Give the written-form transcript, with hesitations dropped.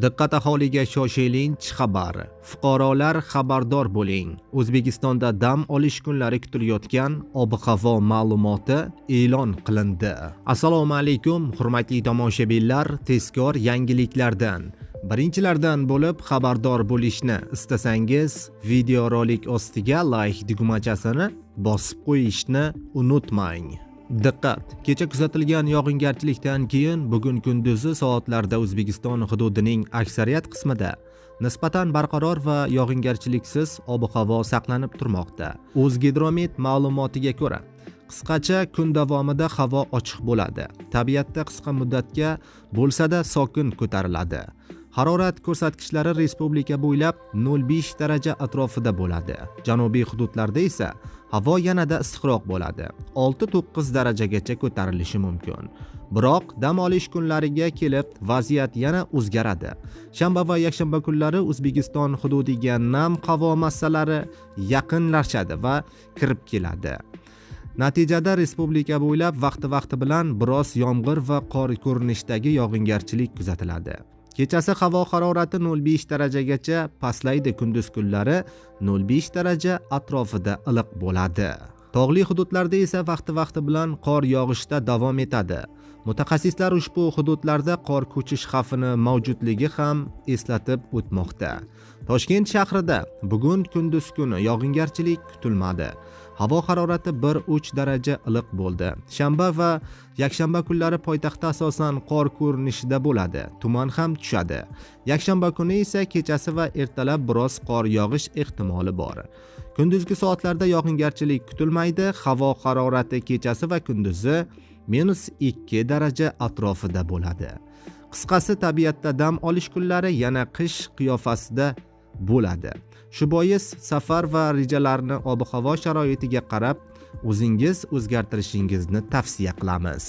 Diqqat aholiga, shoshilinch xabar! Fuqarolar, xabardor bo'ling. O'zbekistonda dam olish kunlari kutilayotgan ob-havo ma'lumoti e'lon qilindi. Assalomu alaykum, hurmatli tomoshabinlar, tezkor yangiliklardan birinchilardan bo'lib xabardor bo'lishni istasangiz, videorolik ostiga like tugmachasini bosib qo'yishni unutmang. Diqqat! Kecha kuzatilgan yog'ingarchilikdan keyin bugun kunduzi soatlarda O'zbekiston hududining aksariyat qismida nisbatan barqaror va yog'ingarchiliksiz ob-havo saqlanib turmoqda. O'zgidromet ma'lumotiga ko'ra, qisqacha kun davomida havo ochiq bo'ladi. Tabiatda qisqa muddatga bo'lsa-da sokin ko'tariladi. Harorat ko'rsatkichlari respublika bo'ylab 0,5 daraja atrofida bo'ladi. Janubiy hududlarda esa havo yanada issiqroq bo'ladi. 6-9 darajagacha ko'tarilishi mumkin. Biroq dam olish kunlariga kelib vaziyat yana o'zgaradi. Shanba va yakshanba kunlari O'zbekiston hududiga nam havo massalari yaqinlashadi va kirib keladi. Natijada respublika bo'ylab vaqti-vaqti bilan biroz yomg'ir va qor ko'rinishidagi yog'ingarchilik kuzatiladi. Kechasi havo harorati 0,5 darajagacha pastlaydi, kunduz kunlari 0,5 daraja atrofida iliq bo'ladi. Tog'li hududlarda esa vaqti-vaqti bilan qor yog'ishda davom etadi. Mutaxassislar ushbu hududlarda qor ko'chish xavfini mavjudligi ham eslatib o'tmoqda. Toshkent shahrida bugun kunduz kuni yog'ingarchilik kutilmadi. Havo harorati 1-3 daraja iliq bo'ldi. Shanba va yakshanba kunlari poytaxtda asosan qor ko'rinishida bo'ladi. Tuman ham tushadi. Yakshanba kuni esa kechasi va ertalab biroz qor yog'ish ehtimoli bor. Kunduzgi soatlarda yog'ingarchilik kutilmaydi. Havo harorati kechasi va kunduzi -2 daraja atrofida bo'ladi. Qisqasi, tabiatda dam olish kunlari yana qish qiyofasida bo'ladi. Shu bois safar va rejalarni ob-havo sharoitiga qarab o'zingiz o'zgartirishingizni tavsiya qilamiz.